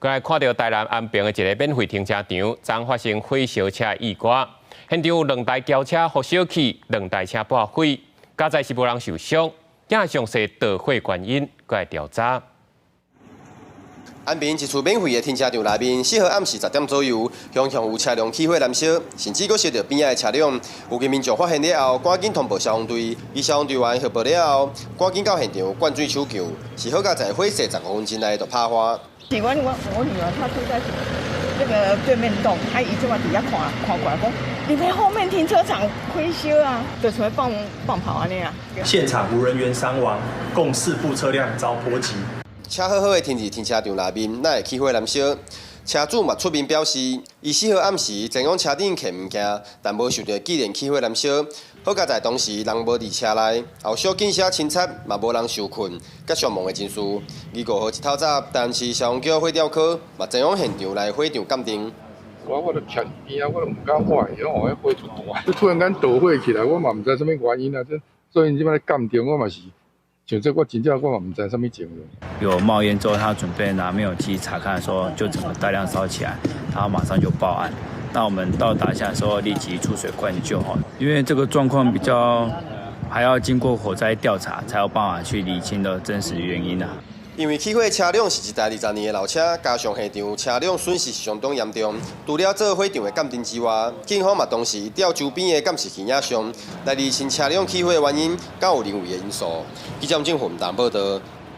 閣來看著台南安平的一个免費停車場，昨發生火燒車意外，現場有兩台轎車予燒去，兩台車撥火，佳哉是無人受傷，正詳細導火原因，閣來調查。安平一處免費的停車場內面，4號暗時10點左右，雄雄有車輛起火燃燒，甚至閣燒著邊仔的車輛。附近民眾發現了後，趕緊通報消防隊。而消防隊員匯報了後，趕緊到現場灌水搶救。是好佳哉火勢15分之內就拍化。是我女兒，她住在那個對面棟，她伊就佇遐看看過來講，你們後面停車場火燒啊，就出來放放炮按呢啊。現場無人員傷亡，共四部車輛遭波及。車好好的停佇停車場內面，哪會起火燃燒？車主嘛出面表示，伊4號暗時前往車頂提物件，但無想著竟然起火燃燒。好佳哉當時人無佇車內，後續警車清查嘛無人受困，佮傷亡的人數。25號一透早，台南市消防局火調科嘛前往現場來火場鑑定。我就徛邊啊，我都毋敢看，因為哦，火足大，突然間導火起來，我嘛毋知啥物原因啊。這所以這擺鑑定，我嘛是。像這我真正我嘛毋知啥物情形。有冒煙之後，他準備拿滅火器查看的時候，就整個大量燒起來，然後馬上就報案。那我們到達下的時候，立即出水灌救。因為這個狀況比較，還要經過火災調查，才有辦法去釐清的真實原因啊。因為起火車輛是一台20年的老車，加上現場車輛損失是相當嚴重。除了做火場的鑑定之外，警方嘛同時調周邊的監視器影像來釐清車輛起火的原因，敢有人為的因素。記者鄭宏達報道。